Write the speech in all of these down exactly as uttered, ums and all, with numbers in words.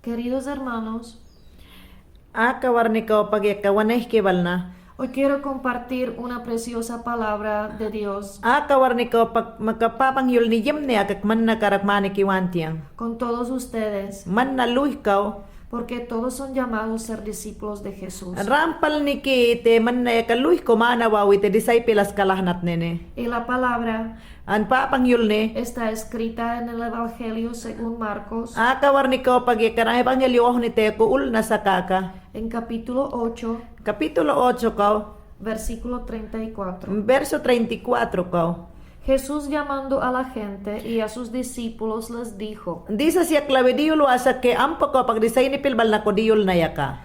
Queridos hermanos, aka warnikaw pag aka wanayki balna, hoy quiero compartir una preciosa palabra de Dios. Aka warnikaw pag maka Papang yulni yimni aka manna karak maniki wantiyan. Con todos ustedes. Manna luhikaw. Porque todos son llamados a ser discípulos de Jesús. Rampal nikiti manna aka luhiko manawawi te discipulos kalahnat nini. Y la palabra. An Papang yulni. Está escrita en el Evangelio según Marcos. Aka warnikaw pag aka Evangelio wahnite ko ulna sakaka. En capítulo ocho. Capítulo ocho kaw. Versículo treinta y cuatro. Verso treinta y cuatro kaw. Jesús llamando a la gente y a sus discípulos les dijo. Jisas yaklawi diyulwasak ke ampa kaw pag disaynipil balna ko diyulnayaka.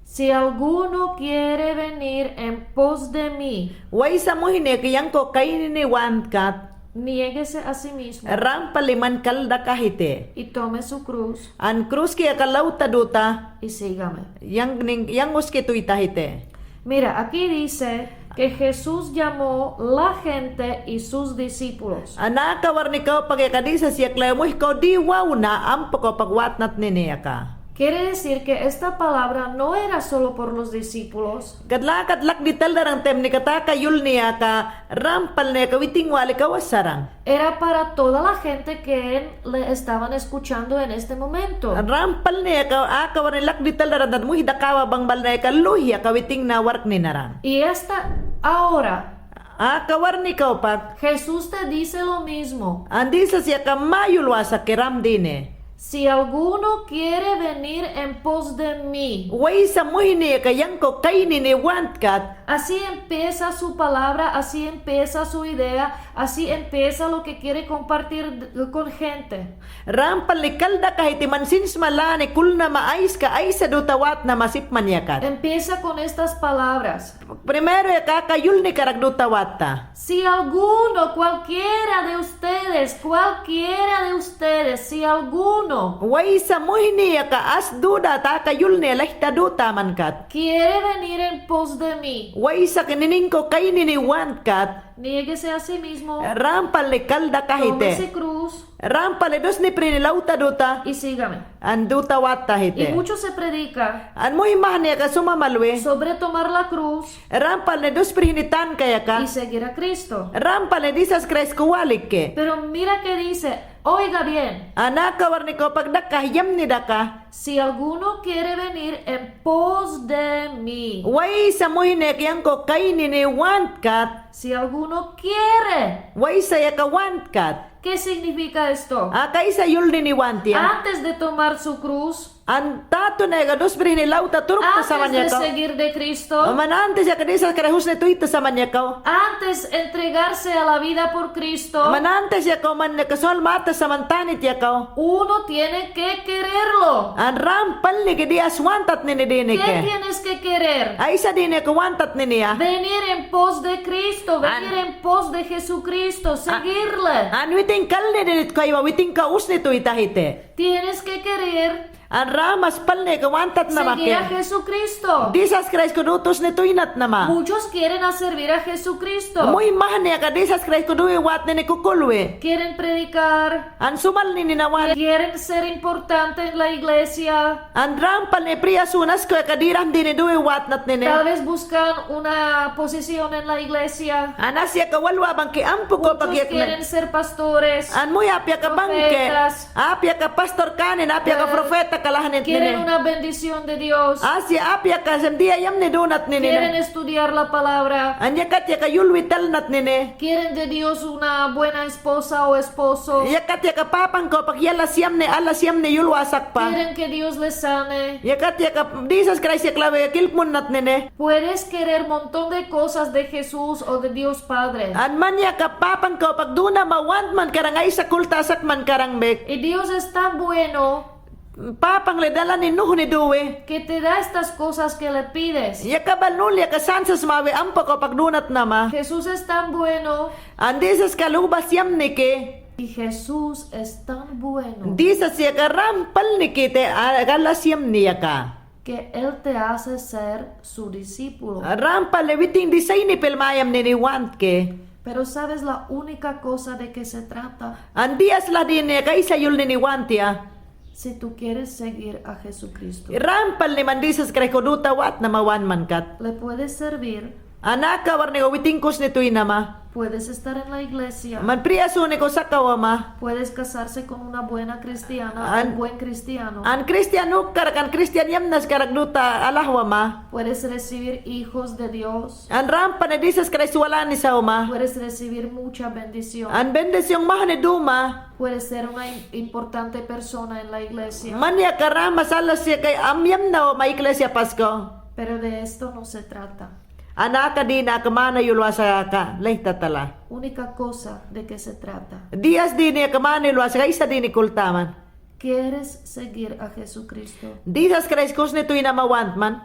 Si alguno quiere venir en pos de mí. Waysa muhni ke yang ko kaynini wantkat. Niéguese a sí mismo. Rampal i man kaldakahite. Y tome su cruz. An kruski aka lawta duta. Y sígame. Yang ning, yang uski tuytahite. Mira, aquí dice que Jesús llamó la gente y sus discípulos. An aka warnikaw pag aka Jisas yaklawi muhikaw diwawna ampa kaw pag watnat nini aka. Quiere decir que esta palabra no era solo por los discípulos. Katlakat lakdi taldarang tayma ni ka aka yulni aka rampal ni aka witing wali kaw sarang. Era para toda la gente que le estaban escuchando en este momento. Rampal ni aka, aka warni lakdi taldarang tayma muhit dakawa bang bal ni aka luhi aka witing na wark ninarang. Y esta ahora. Aka warnikaw pag. Jesús te dice lo mismo. An Jisas yaka mayulwasak ke ram dine. Si alguno quiere venir en pos de mí. Waysa muhni aka yang ko kaynini wantkat. Así empieza su palabra, así empieza su idea, así empieza lo que quiere compartir d-, con gente. Rampal ni kaldakahiti man sinsma lani kulnama ayska aysa duta watnama sipman yakat. Empieza con estas palabras. Primero yaka aka yulni karak duta watta. Si alguno, cualquiera de ustedes, cualquiera de ustedes, si alguno. Waysa muhni aka as duda ta aka yulni lahitan duta mankat. Quiere venir en pos de mí. Waysa ke nining ko kaynini wantkat. Niéguese a sí mismo. Rampal ni kaldakahite. Tome su cruz. Rampal ni dusni prihin i lawta duta. Y sígame. An duta wattahite. Y mucho se predica. An muhit mahni aka suma malwi. Sobre tomar la cruz. Rampal ni dus prihin i tankayaka. Y seguir a Cristo. Rampal ni Jisas Kraist ko walik ke. Pero mira qué dice. Oiga bien. An aka warnikaw pag daka, yamni daka. Si alguno quiere venir en pos de mí. Waysa muhni ke yang ko kaynini wantkat. Si alguno quiere. Waysa yaka wantkat. ¿Qué significa esto? Aka aysa yulnini wantiya. Antes de tomar su cruz. An tatuna yaka dus prihin i lawta turukta saman yakaw. Antes de seguir de Cristo. Man antes yaka Jisas Kraist usni tuyta saman yakaw. Antes entregarse a la vida por Cristo. Man antes yakaw man yaka su alma ata saman tanit yakaw. Uno tiene que quererlo. An rampal ni ke di as wantat nini dinike. ¿Qué tienes que querer? Aysa dinike wantat niniya. Venir en pos de Cristo, venir en pos de Jesucristo, seguirle. An witing kalni dinit kaywa, witing ka usni tuytahite. Tienes que querer. An ram aspalni ke wantatnama ke. Seguir a Jesucristo. Jisas Kraist ko dutusni tuynatnama. Muchos quieren a servir a Jesucristo. Muhit mahni aka Jisas Kraist ko duwi watnini kukulwi. Quieren predicar. An sumalnini na wan. Quieren ser importante en la iglesia. An rampal ni priya sunas ko aka diramdini duwi watnatnini. Tal vez buscan una posición en la iglesia. An asya ka walwa bang ke ampu ko pagyakna. Muchos quieren ser pastores. An muhit apya ka bang ke. Profetas. Apya ka pastor kanin, apya ka profeta kalahnit nini. Quieren una bendición de Dios. Asya apya ka semdiya yamni dunat nini. Quieren estudiar la palabra. An yakat yaka yulwi talnat nini. Quieren de Dios una buena esposa o esposo. Yakat yaka papan ko pakyala siyamni, ala siyamni yulwa sakpa. Quieren que Dios les sane. Yakat yaka Jisas Kraist yaklawi kilkmunnat nini. Puedes querer montón de cosas de Jesús o de Dios Padre. An man yaka papan ko pagduna ma want man karang aysa kulta sak man karang bek. Y Dios es tan bueno. Papan le dalan i nuhni duwi. Que te da estas cosas que le pides. Yaka bal nul yaka sansas mawi ampa ko pagdunatnama. Jesús es tan bueno. An Jisas ka luba siyamni ke. Y Jesús es tan bueno. Jisas yaka rampal ni ke te a, gala siyamni yaka. Que Él te hace ser su discípulo. Rampal le witing disaynipil mayam nini want ke. Pero sabes la única cosa de que se trata. An di asla dini ka aysa yul nini want ya. Si tú quieres seguir a Jesucristo, rampalni man Jisas Kraist ko duta wa'tnama wan mankat, le puedes servir. An aka warni ko witing kusni tuynama. Puedes estar en la iglesia. Man priyasuni ko sakawama. Puedes casarse con una buena cristiana o un buen cristiano. An kristian ukkarak, an kristian yamnaskarak duta alahwama. Puedes recibir hijos de Dios. An rampalni Jisas Kraist walani sawma. Puedes recibir mucha bendición. An bendición mahni duma. Puedes ser una im-, importante persona en la iglesia. Man aka rama salla siya kay amyamnaw ma iglesia pasko. Pero de esto no se trata. An aka dina aka mana yulwa sa aka, leh tatala. Única cosa de que se trata. Diyas dini aka mana yulwa sa, kaysa dini kultaman. ¿Quieres seguir a Jesucristo? Jisas Kraist kusni tuynama want man.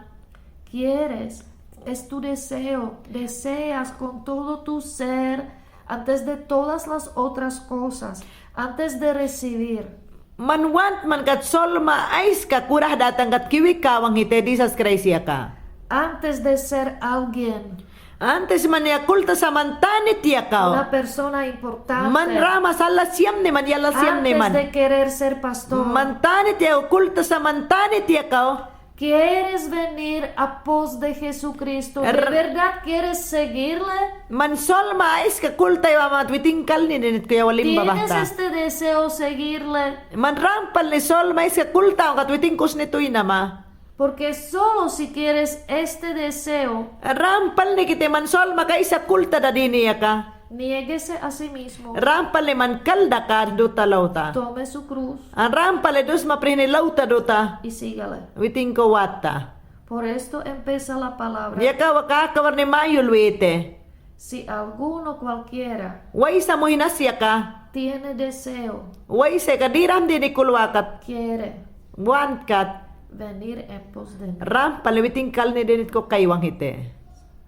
¿Quieres? Es tu deseo. Deseas con todo tu ser, antes de todas las otras cosas, antes de recibir. Man want mankat solma aiska kuras datangkat kiwi kawang hiti Jisas Kraist iyaka. Antes de ser alguien. Antes man ya kulta sa mantanit iyakaw. Una persona importante. Man rama salla siyamni man, yala siyamni man. Antes de querer ser pastor. Mantanit iyakaw, kulta sa mantanit iyakaw. ¿Quieres venir a pos de Jesucristo? ¿De verdad quieres seguirle? Man solma aiska kultaywa mat witing kalni dinit kuya wal limba bahta. ¿Tienes este deseo seguirle? Man rampalni solma aiska kultaywa kat witing kusni tuynama. Porque solo si quieres este deseo, rampalnikiti man solma kaysa kulta dadini iyaka. Niéguese a sí mismo. Rampalni man kaldaka duta lawta. Tome su cruz. An rampalni dusma prihni lawta duta. Y sígale. Witing ko watta. Por esto empieza la palabra. Iyaka waka aka warni mayul witi. Si alguno cualquiera. Waysa muhnas iyaka. Tiene deseo. Waysa iyaka dirahm dini kulwakat. Quiere. Wantkat. Venir en pos de mí. Rampalni witing kalni dinit ko kaywang hiti.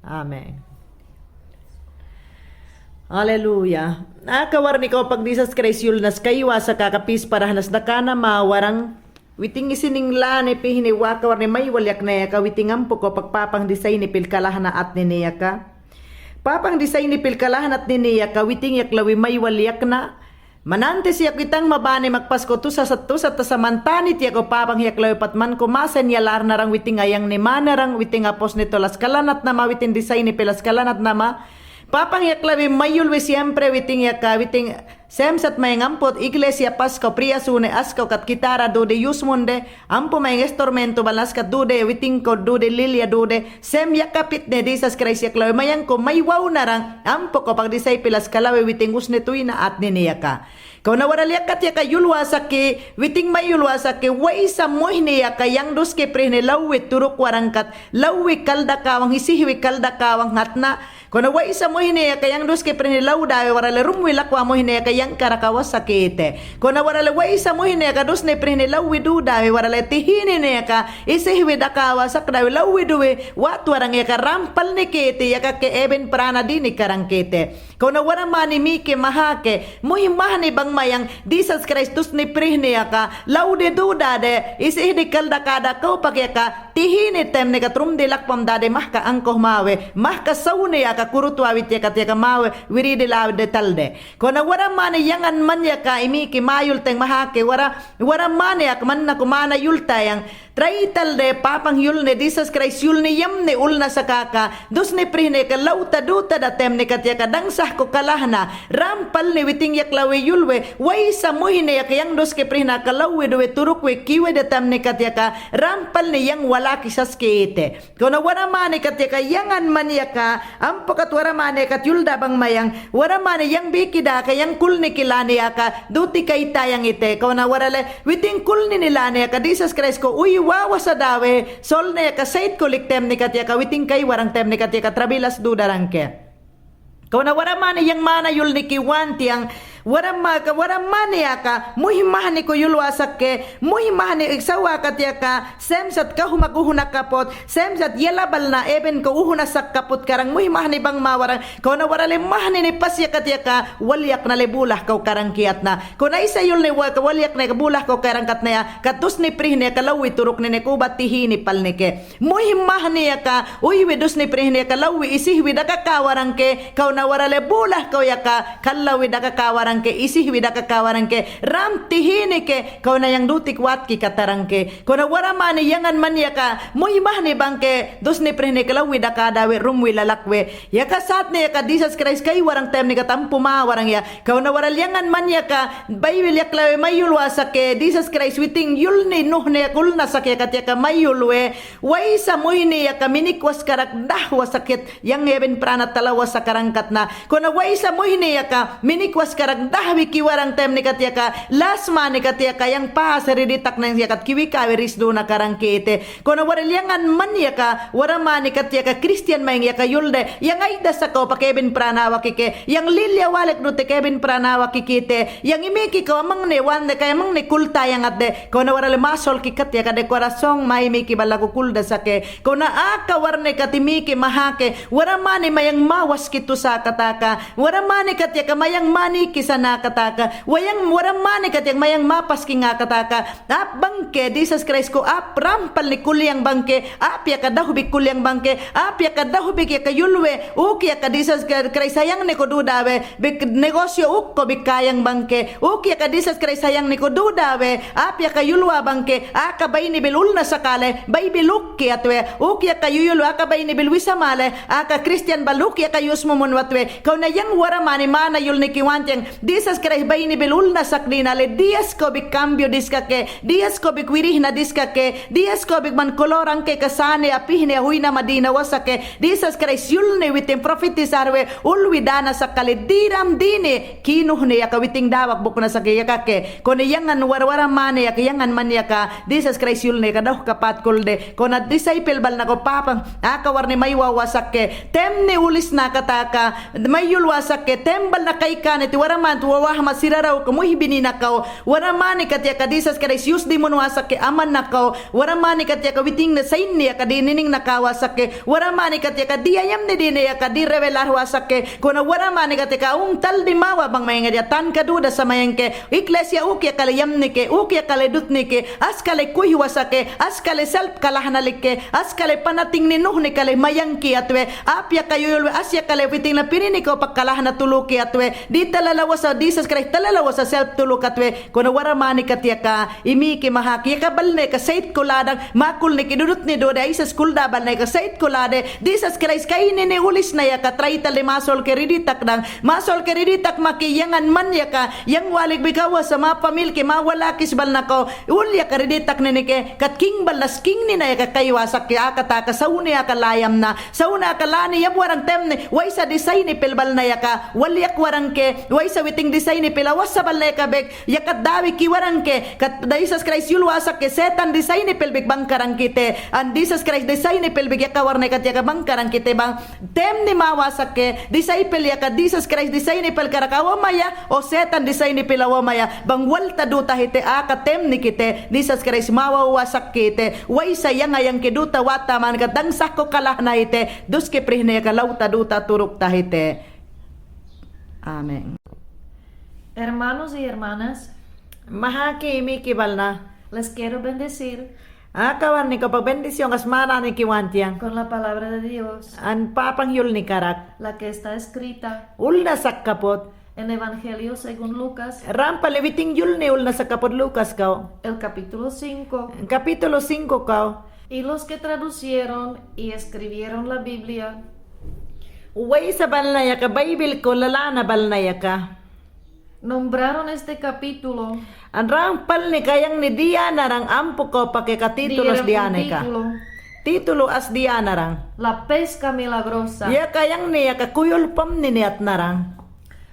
Amen. Aleluya. Aka warni ko pag Jisas Kraist yulnas kaywa sa kaka pispara hanas dakana ma warang. Witing isining lani pihni wa aka warni maywal yakna iyaka witing ampo ko pag papang disayni pil kalahna atnini iyaka. Papang disayni pil kalahna atnini iyaka witing yak lawi maywal yakna. Manantes yak witang mabani magpasko tusa sa, tusa ta sa mantanit iyaka papang yak lawi pat man ko masen yalarnarang witing ayangni manarang witing apos nito las kalanatnama witing disayni pil las kalanatnama. Papang yak lawi mayulwi siempre witing iyaka witing semsat mayang ampo iglesia pasko priyasuni asko kat kitara dudi yusmunde ampo mayang estormentu balnas kat dudi witing ko dudi lilya dudi sem yakapitni Jisas Kraist yak lawi mayang ko maywaw narang ampo ko pagdisay pil las kalawi witing usni tuyna atnini iyaka. Kawna waral yakat iyaka yulwa saki witing mayulwa saki waysa muhni iyaka yang duski prihni lawwi turuk warangkat lawwi kaldakawang isihwi kaldakawang hatna. Kawna waysa muhni iyaka yang duski prihni law dawi warale rumwi lakwa muhni iyaka yang karakawa sakiti. Kawna warale waysa muhni iyaka dusni prihni lawwi du dawi warale tihinini iyaka isihwi dakawa sak dawi lawwi duwi watu warang iyaka rampalnikiti iyaka ke eben prana dini karangkiti. Kawna wara mani miki mahake muhimahni bang mayang Jisas Kraist dusni prihni iyaka lawdi dudade isihdi kaldakada kawpak iyaka tihini temni kat rumdi lakpam dade mahka angkoh mawe mahka sawni iyaka kurutwa witi iyaka tiyaka mawe wiridi lawde talde. Kawna wara mani yangan man iyaka imiki mayulteng mahake wara wara mani iyaka man naku mana yultayang traitalde papang yulni Jisas Kraist yulni yamni ulna sakaka dusni prihni iyaka lawta dutada temni kat iyaka dangsah ko kalahna rampalni witing yak lawi yulwi waysa muhni iyaka yang duski prihni iyaka lawwi duwi turukwi kiwede temni kat iyaka rampalni yang walaki saski iti. Kawna wara mani kat iyaka yangan man iyaka ampo kat wara mani kat yulda bang mayang wara mani yang bikida aka yang kulniki lani aka duti kaytayang ite kawna warale witing kulnini lani aka Jisas Kraist ko uy wawa sa dawi solni aka sayit kulik temni kat iyaka witing kay warang temni kat iyaka trabilas dudarangke. Kawna wara mani yang mana yulniki wantiyang wara maka wara mani aka muhimahni ko yulwa sakke muhimahni iksawa kat iyaka semsat kahumak uhunak kaput semsat yalabalna eben ko uhunak sak kaput karang muhimahni bang mawarang kawna warale mahnini pas iyaka kat iyaka walyakna le bulah kaw karangkiyatna kawna isa yulni waka walyakna iyaka bulah kaw karangkatna iyaka dusni prihni iyaka lawwi turuknini kubat tihini palnike. Muhimahni iyaka uywi dusni prihni iyaka lawwi isihwi dakaka warangke kawna warale bulah kaw iyaka kallawwi dakaka warang ke, isihwi daka kawaran ke, ramti hini ke, kaw na yang dutik watki katarang ke. Kaw na wara mani yangan manyaka, muhimahni bang ke, dusni prihni ke lawwi daka dawe rumwi lalakwe. Yaka satni yaka Jisas Kraist kay warang temni katampu ma warang ya. Kaw na waral yangan manyaka, Baibil yaklawe mayul wasake, Jisas Kraist witing yulni nuhni yaka ulnasak yaka tiyaka mayul we. Waysa muhni yaka minikwas karak dahwa sakit, yang yabin prana talawa sakarangkat na. Kaw na waysa muhni yaka minikwas karak dahwi kiwarang temni katiyaka, lasmani katiyaka, yang pasa riditak nang yakat kiwikawi risdu na karang kite. Kaw na waral yangan manyaka, wara mani katiyaka Kristiyan mayang yaka yulde, yang ayda sakaw pakebin prana wakike, yang lilya walek dute kebin prana wakikite, yang imiki kaw amangni wande kay amangni kulta yang atde, kaw na waral masolki katiyaka de korason ma imiki balaku kulda sake, kaw na aka warne kati miki mahake, wara mani mayang mawaski tusa kataka, wara mani katiyaka mayang maniki sana kataka, wayang wara mani katiyaka mayang mapaski nga kataka, Ap bangke, Jisas Kraist ko ap rampal ni kulyang bangke, ap yaka dahubik kulyang bangke, ap yaka dahubik yaka yulwe, uk yaka Jisas Kraist hayang ni ko dudawe, bik negosyo uk ko bik kayang bangke, uk yaka Jisas Kraist hayang ni ko dudawe, ap yaka yulwa bangke, aka bayni bil ulnasak ale, Baibil uk ki atwe, uk yaka yuyulwe aka bayni bil wisamale, aka Kristiyan bal uk yaka yusmumun watwe, kaw na yang wara mani mana yulniki wantiyan, Jisas Kraist bayni bil ulnasak dina le, diyas ko bik kambyo diskake, diyas ko bik wirihna diskake, diyas ko bik man kolorangke kasane apihne huyna madina wasake, Jisas Kraist yulne witin profitisarwe, ulwi dana sakale diram dine, kinuhne yaka witing dawak buknasake yakake, kaw na yangan wara wara mane yaka yangan man yaka, Jisas Kraist yulne yaka dawak kapat kulde, kaw na disaipil bal na ko papang, aka warne maywawa sake, temne ulisna kataka, Mayul wasake, tem bal na kaykaniti, wara manit wawahma siraraw ka muhibini nakaw, wara mani katiyaka Jisas Kraist yusdimun wasake aman nakaw, wara mani katiyaka witing na saynni yaka dininingna kaw wasake, wara mani katiyaka diyayamni dine yaka direwelar wasake, kaw na wara mani katiyaka ung taldi mawa bang mayang adiya tanka duda sa mayangke, iglesya uk yakale yamnike, uk yakale dutnike, askale kuywa sake, askale selp kalahnalike, askale panatingni nuhni kale mayangki atwe, Apya kayuyulwe asya kale witing na pinini ko pakalahna tuluki atwe. Di talalawa sa Jisas Kraist talalawa sa selp tuluk atwe. Kaw na wara mani katiyaka imiki mahaki yaka balne ka sayit ko ladang makulniki dudutni dode aysas kulda balne ka sayit ko lade. Jisas Kraist kaynini ulisna yaka traytal de masolke riditak dang. Masolke riditak maki yangan man yaka yang walik bikawa sa mapamilke mawalakis balna ko. Ulya ka riditak nini ke kat king balna skingni na yaka kaywa sake aka taka sawni aka layamna. Sawna ka lani yam warang temni, waysa disaynipil bal na yaka, walyak warang ke, waysa witing disaynipil, awasa bal na yaka bek, yakat dawi ki warang ke, kat Jisas Kraist yulwa sake, setan disaynipil bek bang karang kite, an Jisas Kraist disaynipil bek yaka warne kat yaka bang karang kite bang, temni mawa sake, disaynipil yaka Jisas Kraist disaynipil karak awa maya, o setan disaynipil awa maya, bang walta duta hite aka temni kite, Jisas Kraist mawa wasak kite, Waysa yang ayang ke duta wata man ka dangsak ko kalahna ite, dus ke prihne ka lawta duta turuk tahite. Amen. Hermanos y hermanas, mahaki imiki balna. Les quiero bendecir. Aka warni ko pabendisyon asmana niki wantiyan. Con la palabra de Dios. An papang yulni karak. La que está escrita. Ulnasak kaput. En Evangelio según Lucas. Rampal witing yulni ulnasak kaput Lukas kaw. El capítulo cinco. Kapitulo singko kaw. Y los que traducieron y escribieron la Biblia. Waysa bal na yaka Baybil ko lalana bal na yaka. Nombraron este capítulo. An rampal ni kayang ni diya narang ampu ko pake ka titulo as diya na ka. Dieron un título. Titulo as diya narang. La pesca milagrosa. Yaka yang ni yaka kuyul pamni ni at narang.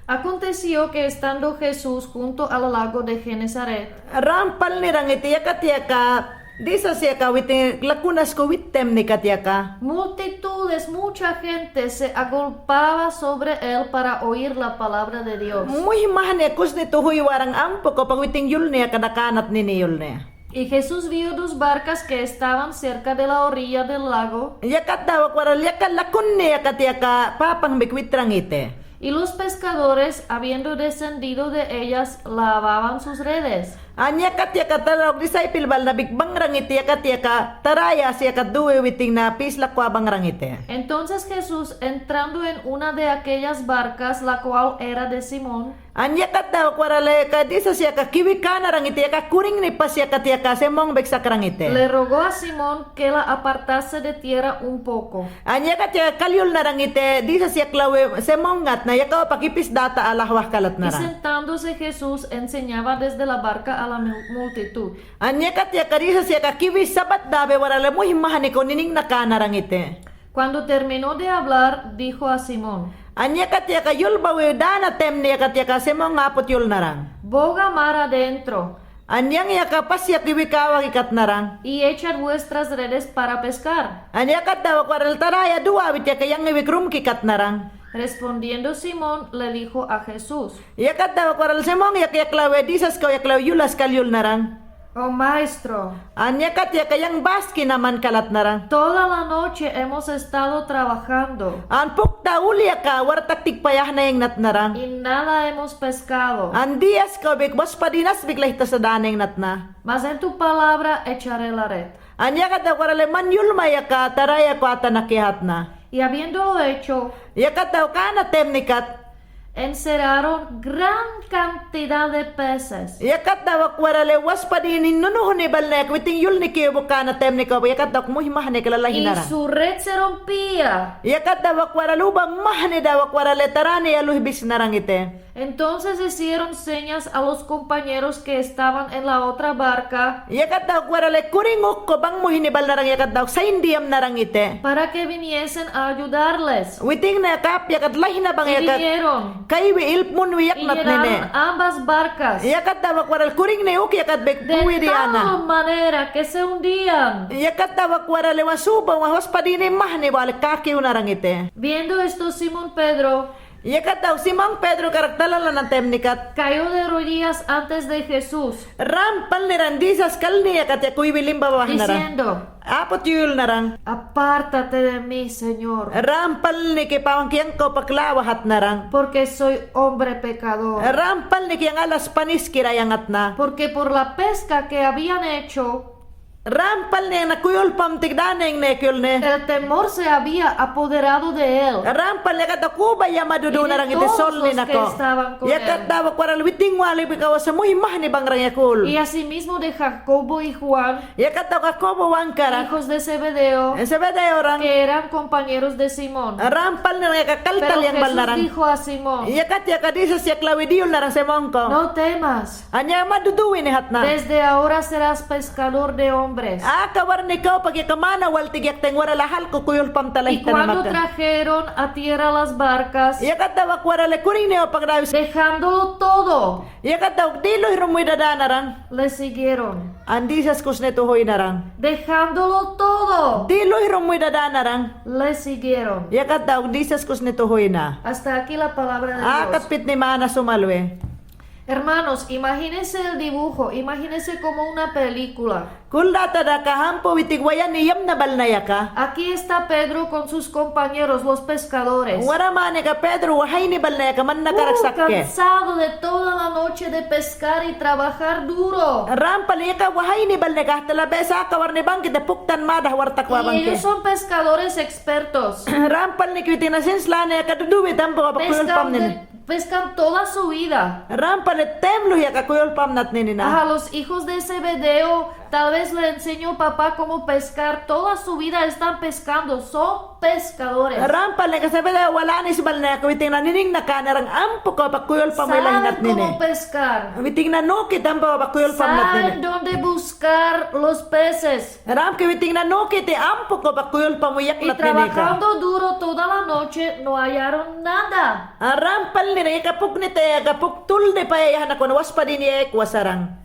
Aconteció que estando Jesús junto al lago de Genesaret. Rampal nirang iti yakat yaka, Jisas yaka witing lakunas ko wittem ni kat yaka. Multitudes, mucha gente se agolpaba sobre él para oír la palabra de Dios. Muhimahne kusni tuhuy warang ampu ko pag witing yulne yaka dakanat nini yulne. Y Jesús vio dos barcas que estaban cerca de la orilla del lago. Yakat dawak waral yaka lakunne yakat yaka papang bek witrang ite. Y los pescadores, habiendo descendido de ellas, lavaban sus redes. An yakat yaka tara, disaipilbalna bikbangrangiti yakat yaka taraya si yakat duwi witin na pis lakwabangrangiti. Entonces Jesús, entrando en una de aquellas barcas, la cual era de Simón, An yakat dawak warale ka disas yaka kiwi kanarangiti yaka kuringni pas yakat yaka Simón beksakrangiti. Le rogó a Simón que la apartase de tierra un poco. An yakat yaka kalyulnarangiti disas yak lawi Simóngatna yaka opa kipis data a lahwahkalatnara. Y sentándose Jesús enseñaba desde la barca a la mul-, multitud. An yakat yaka disas yaka kiwi sabat dabe warale muhimahni ko niningna kanarangiti. Cuando terminó de hablar, dijo a Simón. An yakat yaka yulbawi dana temni yakat yaka Simón aput yulnarang. Boga mar adentro. An yang yaka pas yak iwik awaki katnarang. Y echad vuestras redes para pescar. An yakat dawak warale taraya duwawit yaka yang iwik rumki katnarang. Respondiendo Simón, le dijo a Jesús. Yakat dawak warale Simón yak, yak lawi disas ko yak lawi yulas kalyulnarang. Oh maestro. An yakat yaka yang baski naman kalatnarang. Toda la noche hemos estado trabajando. An pukta ul yaka wartak tikpayahna ingnatnarang. Y nada hemos pescado. An diyas ko bik, waspadinasbik lahita sa dana ingnatna. Mas en tu palabra echaré la red. An yakat dawak warale man yulma yaka taraya ko atan akiyahatna. Y habiéndolo hecho, Yakat dawak kana temnikat. Encerraron gran cantidad de peces. Yakat dawak warale waspadini nunuhni balnayak witin yulniki bukana temnika, yakat dawak muhimahni ka lalahinarang. Y su red se rompía. Yakat dawak warale uba mahni dawak warale tarani aluhbisnarangiti. Entonces hicieron señas a los compañeros que estaban en la otra barca. Yakat dawak warale kuring ukko bang muhini balnarang yakat dawak sain diyamnarangiti. Para que viniesen a ayudarles. Witin na kap yakat lahina bang yakat. Y vinieron. Kaiwi ilp munwi yaknat nini. Y llenaron ambas barcas. Yakat dawak warale kuring ne uk yakat bek puwi diyana. De tal manera que se hundían. Yakat dawak warale wan suba wan waspadini mahni wal kakiwnarangiti. Viendo esto Simón Pedro. Yakat dawak Simón Pedro karak talalanan temnikat. Cayó de rodillas antes de Jesús. Rampalniran disas kalni yakat yak kuywi limba babahnarang. Diciendo. Aput yuyulnarang. Apártate de mí, Señor. Rampalniki pawanki, yang ko paklawahatnarang. Porque soy hombre pecador. Rampalniki yang alas paniskira yangatna. Porque por la pesca que habían hecho, Rampalni yang na kuyulpamtik dana ingni yak yulni. El temor se había apoderado de él. Rampalni yakat dawak uba yamadudu narangiti solni nako. Y de todos los que estaban con él. Yakat dawak warale witin wali bikau sa muhimahni bangrang yak ul. Y asimismo de Jacobo y Juan. Yakat dawak Jacobo Juan karak. Hijos de Zebedeo. Zebedeorang. Que eran compañeros de Simón. Rampalnirang yakat kaltal yang balnarang. Pero Jesús dijo a Simón. Yakat yaka disas yak lawi diyulnarang Simonko. No temas. An yamaduduwi nihatna. Desde ahora serás pescador de hombres. Aka warni kau pag yak mana waltik yak teng warale halk kuyulpam talahita na mata. Y cuando trajeron a tierra las barcas, Yakat dawak warale kuring ne o pagdawi. Dejándolo todo. Yakat dawak di luhirumwi dadanarang. Le siguieron. An disas kusni tuhuynarang. Dejándolo todo. Di luhirumwi dadanarang. Le siguieron. Yakat dawak disas kusni tuhuyna. Hasta aquí la palabra de Dios. Akat pitni mana sumalwi. Hermanos, imagínense el dibujo, imagínense como una película. Kull data daka hampu witik wayan iyamna balnayaka. Aquí está Pedro con sus compañeros, los pescadores. Wara maneka Pedro wahayni balnayaka man nakarak sakke. Uh, cansado de toda la noche de pescar y trabajar duro. Rampal iyaka wahayni balnayaka, tala bes aka warni bangkit de puktan madah wartak wa bangkit. Y ellos son pescadores expertos. Rampalniki witin na sinslani aka duduwit ampako pakuyulpamnini. Pescan de Pescan toda su vida. Rampalni tem luhi aka kuyulpamnat nini na. A los hijos de Zebedeo, tal vez le enseñó papá cómo pescar. Toda su vida están pescando. Son pescadores. Rampalni aka Zebedeo wal anis balnayaka witin na niningna kanarang ampako pakuyulpamnini. Saben cómo pescar. Witin na nukit ampako pakuyulpamnat nini. Saben dónde buscar los peces. Rampke witin na nukiti ampako pakuyulpamnini yaknat nini ka. Y trabajando duro toda la noche, no hallaron nada. A, rampalnira iyaka puknit, iyaka puk tuldi payayahan ako na waspadin iyaka wasarang.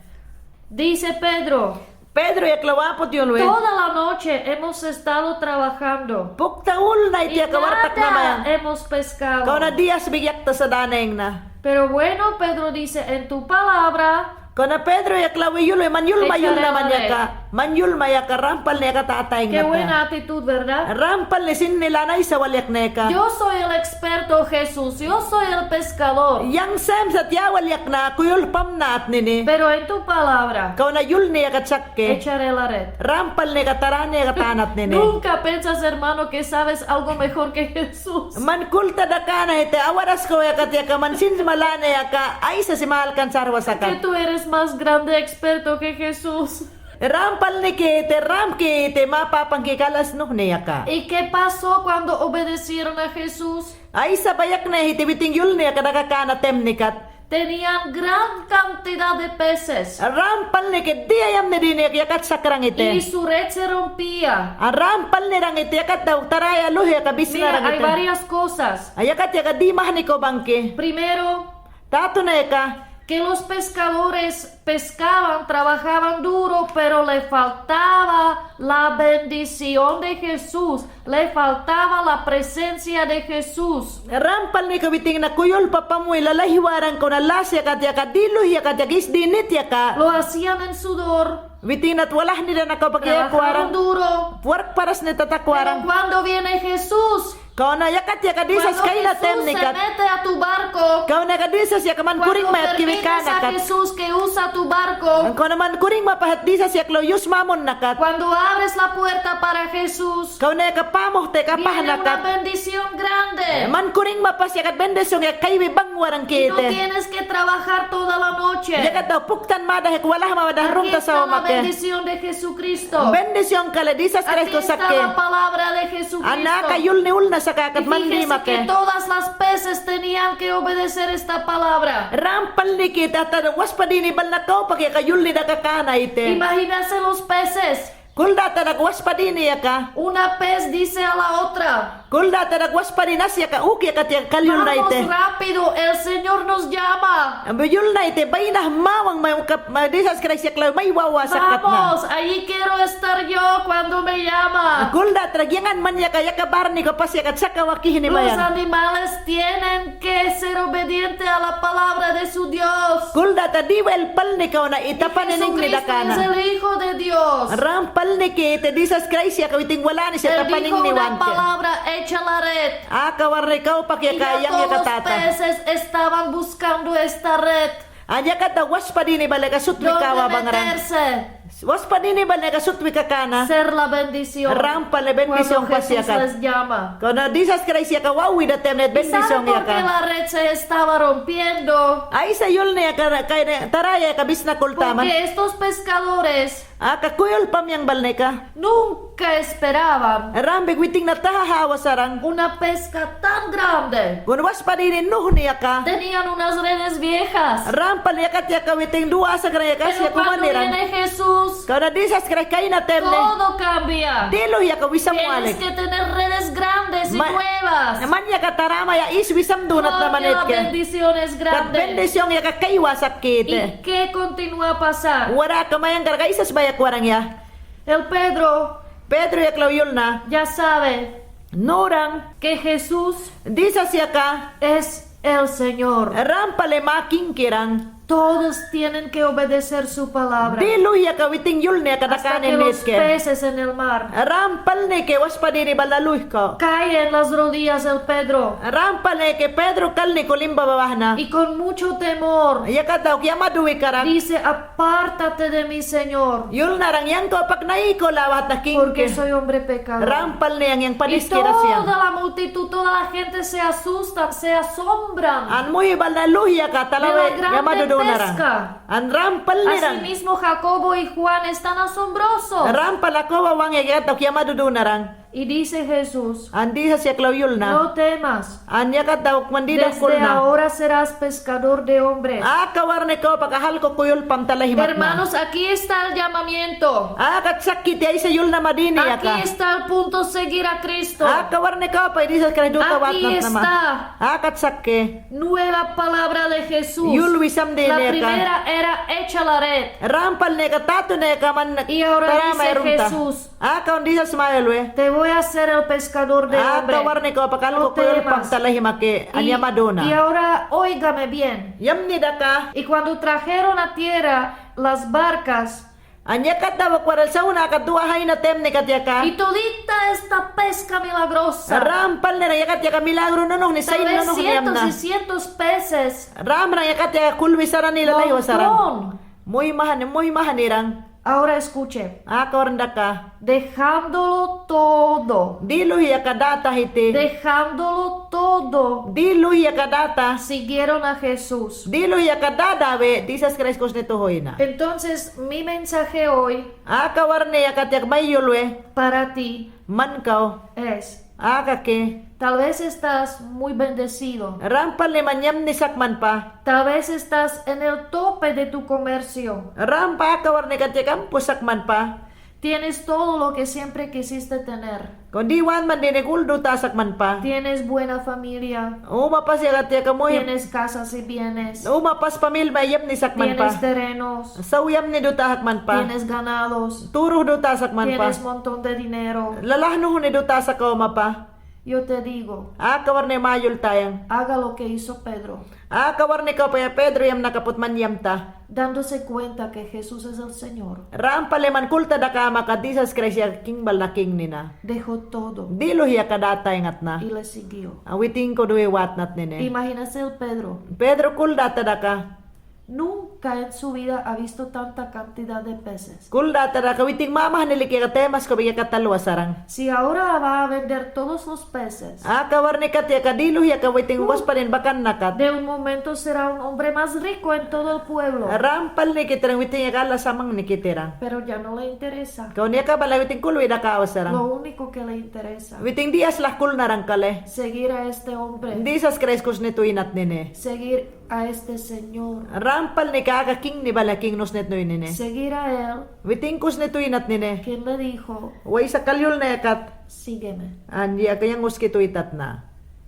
Dice Pedro. Pedro yak lawi aput yunwi. Toda la noche hemos estado trabajando. Pukta ul nait iyaka wartak namayang. Y nada hemos pescado. Kaw na diyasbik yakta sa dana ingna. Pero bueno, Pedro dice, en tu palabra Kaw na Pedro yak lawi yul, man yulma, yulna man yaka. Man yulma yaka, rampalne aka tatayin. Qué buena actitud, ¿verdad? Rampalne sinni lana isa wal yakneka. Yo soy el experto, Jesús. Yo soy el pescador. Yang sem sat ya wal yakna, kuyul pamna atnini. Pero en tu palabra, kaw na yulni aka chak ke. Echaré la red. Rampalne aka tarane aka tanatnini. Nunca piensas, hermano, que sabes algo mejor que Jesús. Man kulta dakana hite, awaras ko yakat yaka, man sinma lane aka, aisa si ma alcanzarwa sakat. Que tú eres más grande experto que Jesús. Rampalne ke hite, ram ke hite, ma papan ke kalas nuhni yaka. ¿Y qué pasó cuando obedecieron a Jesús? Aisa bayakne hite, witing yulni aka dakakana temnikat. Tenían gran cantidad de peces. Rampalne ke diya yamni dini aka yakat sakrang hite. Y su red se rompía. Rampalne rang hite yakat daw taraya luhi aka bisna rang hite. Mira, hay varias cosas. Yakat yaka di mahni ko bangke. Primero, tatune aka, que los pescadores pescaban, trabajaban duro, pero le faltaba la bendición de Jesús. Le faltaba la presencia de Jesús. Rampalne ke witing na kuyul papamwi lalahi warang kaw na las yakat yaka, di luhi yakat yaka, is di nit yaka. Lo hacían en sudor. Witing na walahni dana kaw pake yakuarang. Trabajaban duro. Puwark parasne tatakuarang. Pero cuando viene Jesús, kaw na yakat yaka Jisas kaina temnikat. Cuando Jesús se mete a tu barco, kaw na aka Jisas yaka man kuring mayat ki wi kanakat. Cuando permites a Jesús que usa tu barco, kaw na man kuring mapahat Jisas yak law yus mamun nakat. Cuando abres la puerta para Jesús, kaw na aka pamuhte kapahnakat. Viene una bendición grande. Man kuring mapas yakat bendisyun yak kaywi bang warang kite. Y no tienes que trabajar toda la noche. Yakat daw puktan madahe, walah madahe rumta sawa make. Aquí está la bendición de Jesucristo. Bendisyun kale Jisas Kraist ko sakke. Aquí está la palabra de Jesucristo. Ana aka yulni ulna sakakat man di make. Y fíjese que todas las peces tenían que obedecer esta palabra. Rampalne ke hita, hata waspa dini bal na kawpak yaka yulni dakakana hite. Imagínese los peces. Kuldata daka waspa dini yaka. Una pez dice a la otra. Kuldata daka waspa dini as yaka, uk yakat yaka kal yulnayte. Vamos rápido, el Señor nos llama. Ambi yulnayte, bayna mawang, ma, ka, ma, Jisas Kraist yak law may wawa sakatna. Vamos, allí quiero estar yo cuando me llama. Kuldata daka yangan man yaka, yaka barni ko pas yakat saka wakihni mayan. Los animales tienen que ser obediente a la palabra de su Dios. Kuldata diwel palni kaw na i tapaningni dakana. Jesucristo es el Hijo de Dios. Rampalne ke hite Jisas Kraist yaka witing walanis ya tapaningni wanti. Él dijo una palabra, echa la red. Aka warni kawpak yaka yang yaka tata. Y ya todos los peces estaban buscando esta red. An yakat daw waspa dini bal aka sutwi kawa bangrang. Donde meterse. Waspa dini bal aka sutwi kakana. Ser la bendición. Rampalne bendisyun pas yakat. Cuando Jesús les llama. Kaw na Jisas Kraist yaka wawida temnet bendisyun yakat. ¿Y sabe por qué la red se estaba rompiendo? Aisa yulni aka, kay, taraya aka bisna kultaman. Porque estos pescadores Aka kuyul pamyang bal neka. Nunca esperaban. Rambik witing na taha hawa sarang. Una pesca tan grande. Kun waspa dini nuhni aka. Tenían unas redes viejas. Rampal yakat yaka witing duwa sakrang yaka as yakuman niran. Pero cuando viene Jesús, kaw na Jisas Kraist kaina temne. Todo cambia. Dilu yaka wisam walik. Tienes que tener redes grandes y nuevas. Ma-, man yaka tarama ya is wisam dunat na manetke. Porque la bendición es grande. Kat bendisyun yaka kaywa sakkite. ¿Y qué continúa a pasar? Wara ka mayang karga isas bayak warang ya. El Pedro, Pedro yaklaw yulna, ya sabe, nurang, que Jesús, Jisas yaka, es el Señor. Rampal e ma kingkirang. Todos tienen que obedecer su palabra. Dilu yaka witing yulna yaka dakanen netke. Hasta que los peces en el mar. Rampal neke waspa dini bal laluhka. Cae en las rodillas el Pedro. Rampal neke Pedro kalni ko limba babahna. Y con mucho temor. Yakat dawk yamadu wikarak. Dice, "Apártate de mí, Señor." Yulnarang, yang kawpak nai ko lawa hatna kingke. Porque soy hombre pecador. Rampal ne yang, yang padiskira siyan. Y toda la multitud, toda la gente se asustan, se asombran. An muhi bal na luhi yaka talawe yamadu dunarang. De la grande pesca. An rampal nirang. Asimismo Jacobo y Juan están asombrosos. Rampal Jakobo, Juan yakat dawk yamadu dunarang. Y dice Jesús, an Jisas yaklaw yulna. No temas. An yakat dawk man dida kulna. Desde ahora serás pescador de hombres. Aka warne kawpak ahal ko kuyulpam talahimatna. Hermanos, aquí está el llamamiento. Akat sakkiti aisa yulna madini yaka. Aquí está el punto, seguir a Cristo. Aka warne kawpak Jisas Kraist du tawatnat nama. Aquí está. Akat sakke. Nueva palabra de Jesús. Yul wisam dini yaka. La primera era echa la red. Rampal neka tatu neka man tarama erumta. Y ahora dice Jesús, Aka wan Jisas mayul we. Te voy a hacer el pescador de hombre. Aka warni kaw pakaal ko kuyul pamtalahimake, an yamado na. Y ahora óigame bien. Yamni daka. Y cuando trajeron a tierra las barcas. An yakat dawak warel saw na aka duwa haina temni kat yaka. Y todita esta pesca milagrosa. Ram pal nira yakat yaka milagro nunuhni, sayin nunuhni yamna. Tal vez cientos y cientos peces. Ram ran yakat yaka kulwi saran, lalahiwa saran. Montón. Muhimahan, muhimahan iran. Ahora escuche. Aka warni daka. Dejándolo todo. Diluhi yakat data hiti. Dejándolo todo. Diluhi yakat data. Siguieron a Jesús. Diluhi yakat dada we Jisas Kraist kusnituhuyna. Entonces, mi mensaje hoy. Aka warni yakat yak mayul we. Para ti. Man kaw. Es. Aka ki. Tal vez estás muy bendecido. Ram pali man yamni sakman pa. Tal vez estás en el tope de tu comercio. Ram pa aka warni kat yak ampu sakman pa. Tienes todo lo que siempre quisiste tener. Kawandi wan man dine kul duta sakman pa. Tienes buena familia. Uma pas yakat yaka muhim. Tienes casas y bienes. Uma pas pamilya yamni sakman pa. Tienes terrenos. Saw yamni duta sakman pa. Tienes ganados. Turuh duta sakman pa. Tienes montón de dinero. Lalahi nuhuni duta saka uma pa. Yo te digo. Aka warni mayul tayan. Haga lo que hizo Pedro. Aka warni kaw paya Pedro yamna kaput man yamta. Dándose cuenta que Jesús es el Señor. Ram pali man kultadaka maka Jisas Kraist ya King bal na King nina. Dejó todo. Diluhi yakat data inatna. Y le siguió. A witing kuduwi watnat nine. Imagínese el Pedro. Pedro kuldatadaka. Nunca en su vida ha visto tanta cantidad de peces. Kuldatadaka witing mamanili ki aka temas ko bigi aka talwa saran. Si ahora va a vender todos los peces. Aka warni kat yaka diluhi aka witing waspanin bakan nakat. De un momento será un hombre más rico en todo el pueblo. Ram pali ni kitiran witing aka ala samang ni kitiran. Pero ya no le interesa. Kawani aka bala witing kulwi daka awa saran. Lo único que le interesa. Witing diyas la kul naran kale. Seguir a este hombre. Jisas Kraist kusnitu inat nine. Seguir a este señor. Ram pali ni ki aka King ni bala King nusnitnu inine. Seguir a él. Witing kusnitu inat nine. Quien le dijo. Waysa kalyul na yakat. Sígueme. An yaka yang uskituytat na.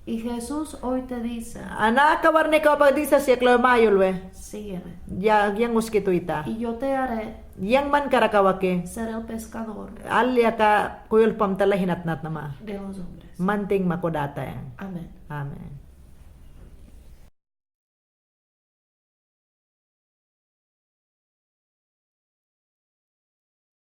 Y Jesús hoy te dice. An aka warni kaw pa Jisas yak lawi mayul we. Sígueme. Ya, yang uskituyta. Y yo te haré. Yang man karak awa ki. Ser el pescador. Al yaka kuyul pamtalahi inatnat nama. De los hombres. Manting maku data yang. Amén. Amén.